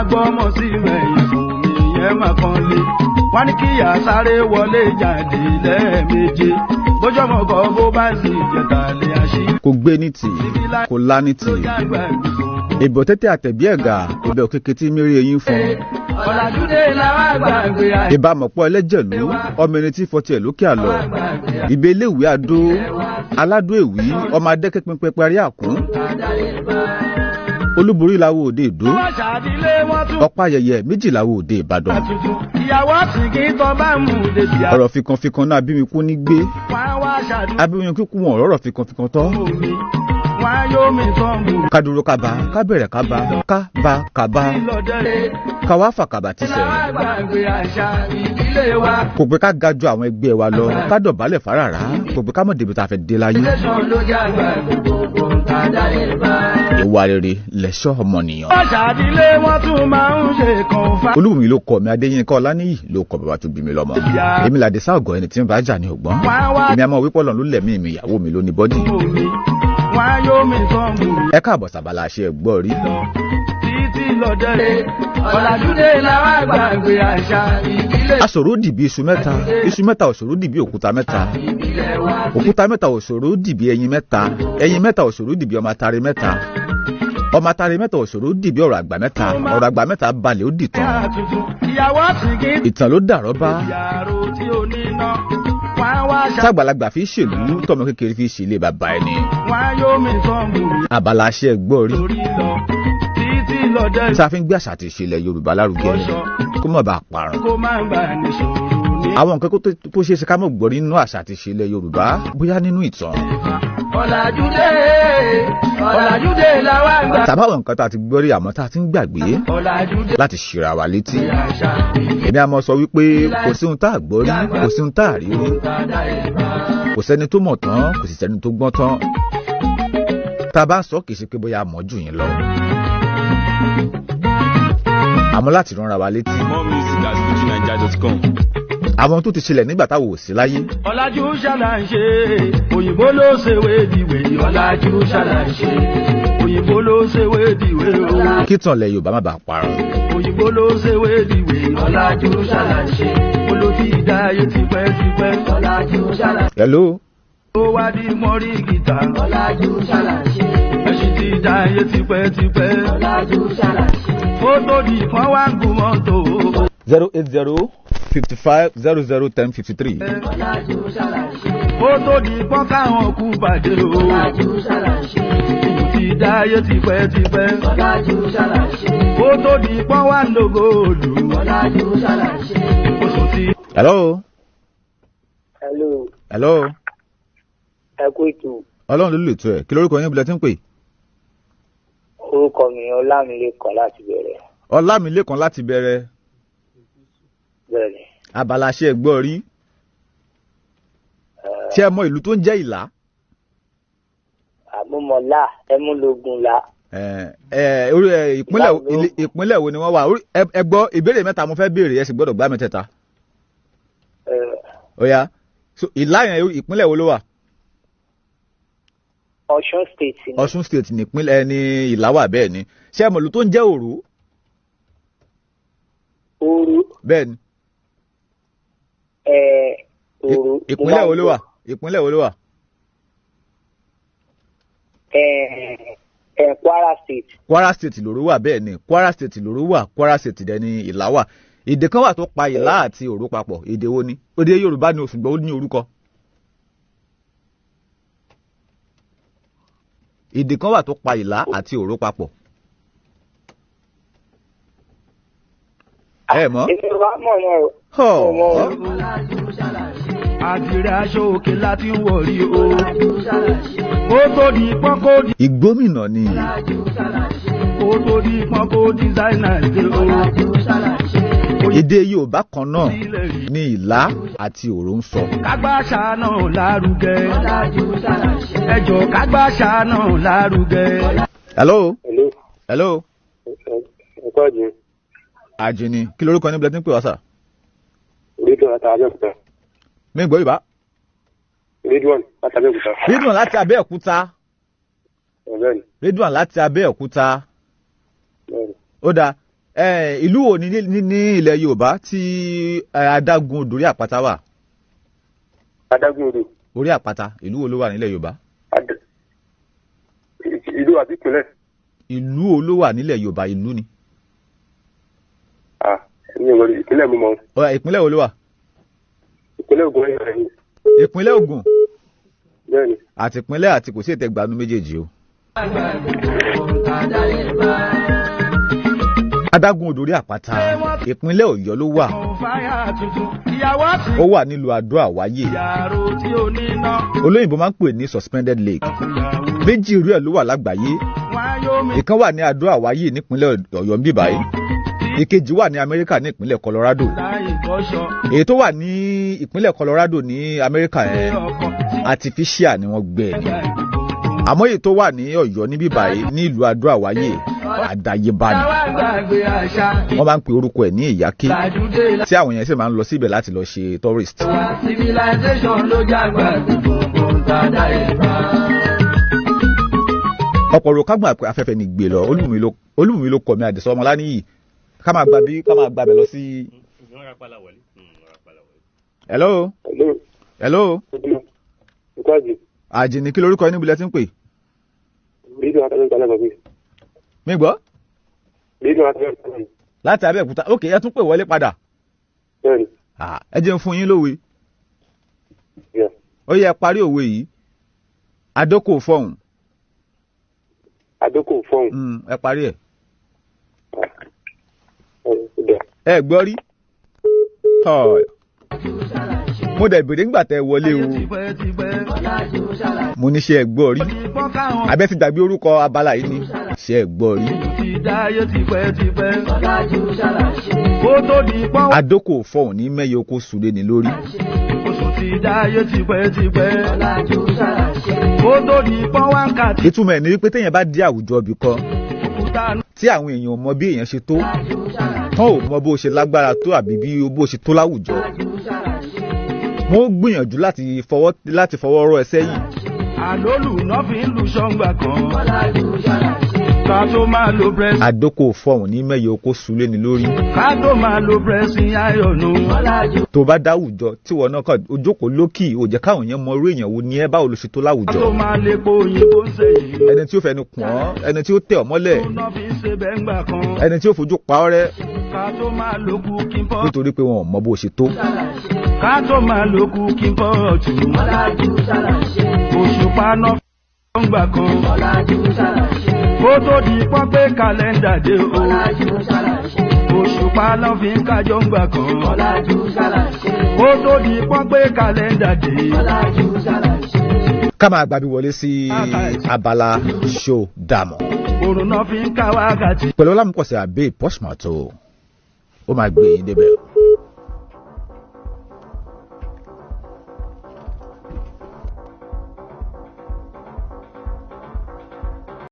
gbọ́mọ sí mẹ́yìn fún mi yẹn máa kan lé. Wọ́n ní kíyà sáré wọlé jáde lẹ́ẹ̀méje. Bójọ́mọ̀ kọ́ bó bá sì jẹ̀ta lé àṣì. Kò gbé ní tì, kò lá ní tì. Ló jágbá ìgbòho. Ìbò tẹ́tẹ́ àtẹ̀bí ẹ̀gà ìbẹ̀ òkèké tí mírí eyín fún. Ọ̀làjúdé làwọn àgbàgbé àṣà. Ìbá mọ̀pọ̀ ẹlẹ́jẹ̀lú ọmọ ẹni tí fọtí ẹ̀ lókè àlọ́. Ìbẹ̀ eléwìí adó aládó èwì ọmọ adẹ́kẹ́ pínpín parí àkún. Olúborí làwọn òde ìdó. Wọ́n ṣàdílé wọ́n tún Ọ̀pá ayẹyẹ méjì làwọn òde Ìbàdàn. tuntun. Ìyàwó àsìkí tán bá mú un lè ṣe Ọ̀rọ̀ fikanfikan náà abími kú ní gbé. Wọ́n á wá ṣàdúrà Abími kíkú wọn ọ̀rọ̀ fikanfikan tọ́. mi. Wọ́n á yóò mi tán mú. Kádúró kaba, kábẹ̀rẹ̀ kaba, kába kaba, Lọ́dẹ̀rẹ̀ káwá fàkàbà ti sẹ̀. làwọn àgbàgbé àṣà ìdílé wa. Kò pé ká ga ju àwọn ẹgbẹ́ wa lọ, ká dọ̀bálẹ̀ fáràrà, kò pé ká mọ̀ débi tá a fẹ́ dé láyé. Tẹ̀sán ló jágbá gbogbo nǹkan dáyé bá. Ìwà rere lẹ̀ṣọ́ ọmọnìyàn. Wọ́n ṣàdílé wọ́n tún máa ń ṣe kan fa. Olúwùmí ló kọ mi, Adéyínká Ọláníyì ló kọ bàbá tó bí mi lọ́mọ. Èmi làdé sáàgọ̀ ẹni tí ń bá jà ní ògbọ́n. Èmi àmọ́ wípé Ọlọ́run ló lẹ̀mí mi, ìyàwó mi ló ní bọ́dì. Omi wọ́n á yóò mi tán mú. Ẹ káàbọ̀ sàbàlà àṣẹ ẹ̀gbọ́ rí. Títí lọ́dẹ̀rẹ̀ ọ̀làjúdé làwọn àgbàgbé àṣà ìdílé. Aṣòro dìbí iṣu mẹ́ta, iṣu mẹ́ta òṣòro dìbí òkúta mẹ́ta. Ìbílẹ̀ wa. Òkúta mẹ́ta òṣòro dìbí ẹyin mẹ́ta, ẹyin mẹ́ta òṣòro dìbí ọmọ atare mẹ́ta. Ọmọ atare mẹ́ta òṣòro dìbí ọ̀rọ̀ àgbà mẹ́ta, ọ̀rọ̀ àgbà mẹ́ta balẹ̀ ó dìtàn. Tuntun ìyàwó àsìkí. Ìtàn ló dàrọ́ bá. Yàrá tí ó níná wọ́n á wá ṣá. Tágbàlagbà fi ṣèlú, tọmọ kékeré fi ṣèlé bàbá ẹni. Wọ́n á yóò mi tán mú. Abala aṣẹ ẹ̀gbọ́ rí. Lórí lọ títí lọ́dẹ̀rẹ̀. Tá a fi ń gbé àṣà àti ìṣẹ̀lẹ̀ Yorùbá lárugẹ kó má bàa parun. Kó má bà ní ṣòro ní. Àwọn nǹkan tó ṣeé ṣe ká mọ̀ gbọ́ nínú àṣà àti ìṣẹ̀lẹ̀ Yorùbá bóyá nínú ìtàn. Ọ̀làjúdé ọ̀làjúdé làwọn àgbà. Tàbá àwọn nǹkan tá a ti gbọ́ rí àmọ́ tá a ti ń gbàgbé Ọ̀làjúdé láti ṣíra wa létí. àṣà Èmi á mọ sọ wípé kò sí ohun tá a gbọ́ rí, kò sí ohun tá a rí rí, kò sẹ́ni tó mọ̀ tán, kò sì sẹ́ni tó gbọ́n tán. Tá a bá ń sọ kì í ṣe pé bóyá a mọ̀ jù yín lọ. Àmọ́ láti ránra wa létí. More music at fujinaija.com. Àwọn tó ti ṣẹlẹ̀ nígbà táwọn ò sí láyé. Ọ̀làjú ṣàlàṣe òyìnbó ló ṣèwé dìwé. Ọ̀làjú ṣàlàṣe òyìnbó ló ṣèwé dìwé o. Kí tàn lẹ Yorùbá má bàa parun. Òyìnbó ló ṣèwé dìwé. Ọ̀làjú ṣàlàṣe olótì ìdáyé tipẹ́tipẹ́. Ọ̀làjú ṣàlàṣe. Hello. Ó wá di mọ́rí gìtá. Ọ̀làjú ṣàlàṣe. Ẹṣin ti dáyé tipẹ́tipẹ́. Ọ̀làjú ṣàlàṣe. Fótó di kan wá ń gun mọ́tò. 08055001053. Ọ̀làjú ṣàlàṣe. Fótó di pọ́n káwọn kú bàjẹ́ o. Ọ̀làjú ṣàlàṣe. Ìlú ti dáyé tipẹ́tipẹ́. Ọ̀làjú ṣàlàṣe. Fótó di pọ́n wá ń lo góòlù. Ọ̀làjú ṣàlàṣe. Oṣù ti. Hello. Hello, Hello. ẹ kú ètò. Ọlọ́run ló lè tó ẹ̀. Kí lórúkọ yín bilẹ̀ tí ń pè? Orúkọ mi Ọlámilékan láti bẹ̀rẹ̀. Ọlámilékan láti bẹ̀rẹ̀. Bẹ́ẹ̀ni. Abala ṣe gbọ́ rí. Ṣé ẹ mọ ìlú tó ń jẹ́ Ìlá? Àmúmọ̀lá ẹmúlógún la. Ẹ orí ẹ ìpínlẹ̀ ìpínlẹ̀ wo ni wọ́n wà? Ẹ gbọ́ ìbéèrè mẹ́ta mo fẹ́ béèrè, ẹ sì gbọ́dọ̀ gbá mẹ́tẹ̀ẹ̀ta. Ó yá. So Ìlá yẹn ìpínlẹ̀ wo ló wà? Ọ̀ṣun State ni. Ọ̀ṣun State nípínlẹ̀ ní Ìlá wà bẹ́ẹ̀ ni. Ṣé ẹ mọ ìlú tó ń jẹ́ Òró? Òru. Bẹ́ẹ̀ ni. Òru. Ìpínlẹ̀ wo ló wà? Ìpínlẹ̀ wo ló wà? Kwara State. Kwara State lòró wà bẹ́ẹ̀ ni. Kwara State lòró wà. Kwara State dẹ̀ ni Ìlá wà. Èdè kan wà tó pa Ìlá àti Òró papọ̀. Èdè wo ni? Èdè Yorùbá ni ṣùgbọ́n ó ní orúkọ. Èdè kan wà tó pa Ìlá àti Òró papọ̀. Ẹ mọ̀? Èmi ò bá mọ̀ náà o. Àdìrẹ aṣọ òkè láti ń wọ̀rí o. Kó tó di pọ́n kó di. Ìgbómìnà ni. Kó tó di pọ́n kó dísáínà dé o. Èdè Yorùbá kan náà ni Ìlá àti Òró ń sọ. Kágbáṣá náà lárugẹ. Ẹjọ́ kágbáṣá náà lárugẹ. Hello. Hello. Hello. Ẹ̀kọ́ àjẹ́. Àjìní kí lorúkọ ní bulletin pè wá sà? Ridwan láti Abẹ́òkúta. Mi gbọ́ Yorùbá. Ridwan láti Abẹ́òkúta. Ridwan láti Abẹ́òkúta. Bẹ́ẹ̀ni. Ridwan láti Abẹ́òkúta. Bẹ́ẹ̀ni. Ó dáa, Ìlú wo ni ní ilẹ̀ Yorùbá tí adágún odò orí àpáta wà? Adágún odò. Orí àpáta, ìlú wo ló wà nílẹ̀ Yorùbá? Ìlú àbí ìpínlẹ̀? Ìlú wo ló wà nílẹ̀ Yorùbá, ìlú ni. Mi ò mọ̀, ìpínlẹ̀ mo mọ̀. Ìpínlẹ̀ wo ló wà? Ìpínlẹ̀ Ògùn rẹ̀ ni. Ìpínlẹ̀ Ògùn. Bẹ́ẹ̀ni. Àti ìpínlẹ̀ àti kò sí ìtẹ̀gbànú méjèèjì o. Adágún odò orí àpáta, ìpínlẹ̀ Ọ̀yọ́ ló wà. Ó wà nílùú Adó Àwáyé. Olóyìnbó máa ń pè ní suspended lake. Méjì irú ẹ̀ ló wà lágbàáyé. Ìkan wà ní Adó Àwáyé nípínlẹ̀ Ọ̀yọ́ ń bí báyìí. Ìkejì wà ní Amẹ́ríkà ní ìpínlẹ̀ Colorado. Èyí tó wà ní ìpínlẹ̀ Colorado ní Amẹ́ríkà yẹn, artificial ni wọ́n gbẹ́ ni. Àmọ́ èyí tó wà ní Ọ̀yọ́ níbí báyìí ní ìlú Adó Àwáyé, àdáyébá ni. Wọ́n máa ń pe orúkọ ẹ̀ ní Ìyáké, tí àwọn èèyàn sì máa ń lọ síbẹ̀ láti lọ ṣe tourist. Ọ̀pọ̀ ọ̀rọ̀ kágbọ̀n afẹ́fẹ́ ni gbé lọ. Olúmi ló kọ̀ mí Àdìsọ́ Ọmọláníyì. Ká máa gba bí ká máa gbabẹ̀ lọ sí. Hello. Hello. Àjìní, kí lorúkọ yín, níbi lẹ ti ń pè? Mi gbọ́. Láti Abẹ́òkúta. Ok, ẹ tún pè wọlé padà. Ẹ jẹ́ n fún yín lówe. Ó yẹ parí òwe yìí. Adókò fọ̀hún. Adókò fọ̀hún. Ẹ parí ẹ̀. Ẹ gbọ́ rí. Mo dẹ̀ bèrè ńgbà tẹ wọlé o. Mo ní ṣé ẹ gbọ́ rí. Abẹ́ ti gbàgbé orúkọ abala yìí ni. Ṣé ẹ gbọ́ rí? Adókò fọ̀hún ní mẹ́yẹ oko sùlé ní lórí. Ìtumọ̀ ẹ̀ ní wípé téèyàn bá dé àwùjọ ibì kan tí àwọn èèyàn ò mọ bí èèyàn ṣe tó, tán ò mọ bó ṣe lágbára tó àbí bí bó ṣe tó láwùjọ, wọ́n gbìyànjú láti fọwọ́ rọ́ ẹ sẹ́yìn. Àlólù náà fi ń lu ṣọ́ngbà kan. Ká tó máa lo pressing. Àdókò fọ̀hún ní mẹ́yẹ oko sulé ni lórí. Ká tó máa lo pressing ayọ̀nù. Tó bá dáwùjọ tí wọn náà kàn ojókòó lókì, ò jẹ́ káwọn èèyàn mọ irú èèyàn wo ni ẹ, báwo ló ṣe tó láwùjọ. Ká tó máa lepo òyìnbó ń ṣe yìí. Ẹni tí ó fẹnu kùn ọ́, ẹni tí ó tẹ̀ ọ́ mọ́lẹ̀, Náà fi ń ṣe bẹ́ẹ̀ ńgbà kan. ẹni tí ó fojú pa ọ́ rẹ́, Ká tó máa lo cooking pot. nítorí pé wọn ò mọ bó ṣe tó. Ká tó máa lo cooking pot. Òṣùpá náà fi ń gbà kan. Kó tó di pọ́n pé kàlẹ́ndà dé o. Òṣùpá náà fi ń kájọ ń gbà kan. Kó tó di pọ́n pé kàlẹ́ndà dé. Ká máa gbàbí wọlé sí abala ṣó dàmọ̀. Òrùn náà fi ń ká wákàtí. Pẹ̀lú Ọlámùkọ̀sẹ̀ àbẹ́ Pọ́ṣmọ̀tò, ó máa gbé yín débẹ̀.